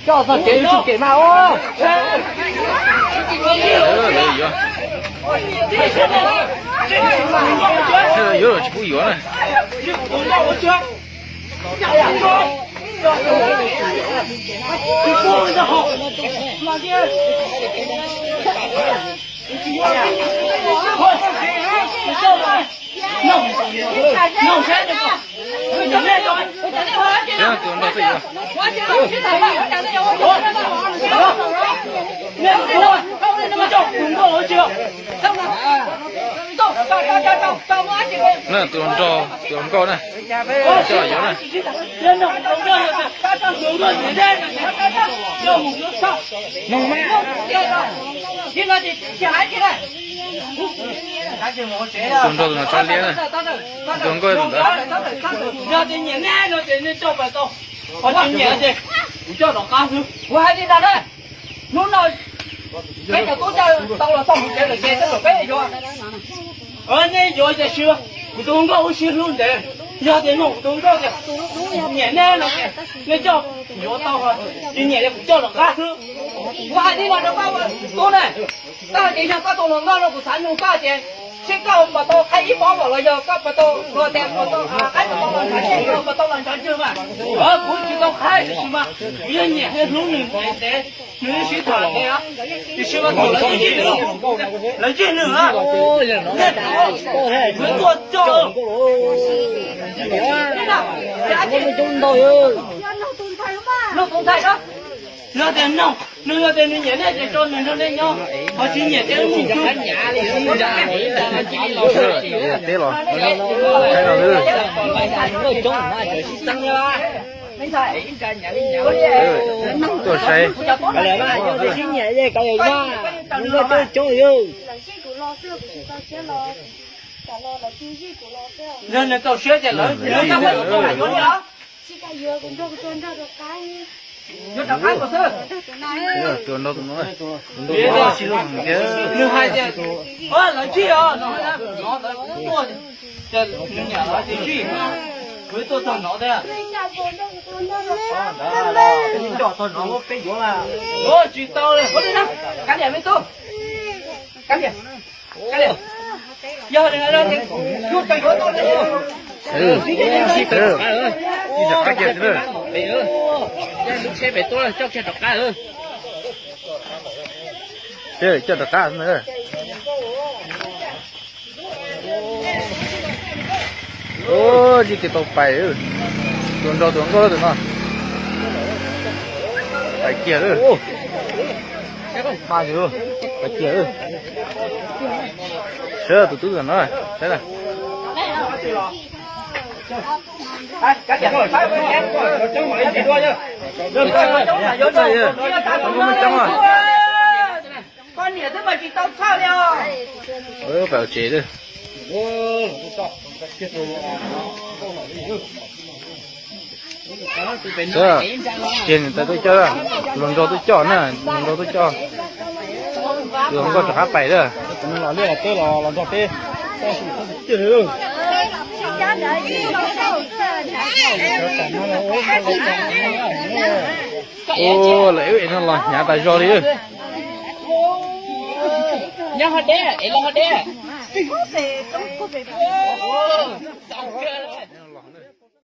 Coj txog kev yuav tsum kev mas os. Yuav los tsis pub yuav na. Na tus hluas nraug, tus hluas nkauj na, coj yuav na. Tus hluas nraug tus no tshaj liab na. Tus hluas nkauj tus ntawd. Hnub no peb cov tub tau los txog mus tsev lawm ces peb yuav. Nej yuav ces sis kuv tus hluas nkauj wb sib hlub ntev, yog tias no kuv tus hluas nkauj tias nyiam nej no ces nej coj yuav tau, tsis nyiam ces kuv coj rov qab xwb. Kuv hais li no rau koj tub na, koj hais tias yog koj tus hluas nkauj no kuv xav nug koj tias, seb koj puas tau qhaib ib pob mov los yog koj puas tau, luag tias puas tau qhaib puas tau los nrov ntswg mas. Kuv tsis tau qhaib tiam sis mas kuv yeej nyiam thiab hlub nws ntev ntev, nws yeej sib tham ntev os. Tiam sis mas thaum lawv ntsib nws, lawv ntsib nws na, nej tuaj coj, nug tus ntxhais na, yog tias nug, nws yog tias nws nyiam nej ces tso nws nrog nej nyob, ho tsis nyiam ces mus xwb. Teb los tuaj saib. Yog nws txaus siab ces lawv, lawv tsis yuav li os. Yuav rov qab tus xwb. Nws hais tias, lawv ntsib os, no, no, tuaj, nws niam lawv tias ntsib, kuv tuaj txog no thiab. Tsis tau li, kav liam me tub, kav liam. Yog li ntawd, lub tsheb pem tuaj coj kiag rov qab. Coj rov qab. Ua, tsis tau pais, tus nraug tus nkauj tus no. Pais kiag lawm. Pais kiag lawm. Sawv tus tub no, sawv. Pais tsev. Sawv, ces niam tais tuaj coj, hluas nraug tuaj coj na, hluas nraug tuaj coj. Tus hluas nkauj rov qab pais lawm. Ua, lawv wb es no los hnyav tas zog li. Nyob ho deb, es los ho deb.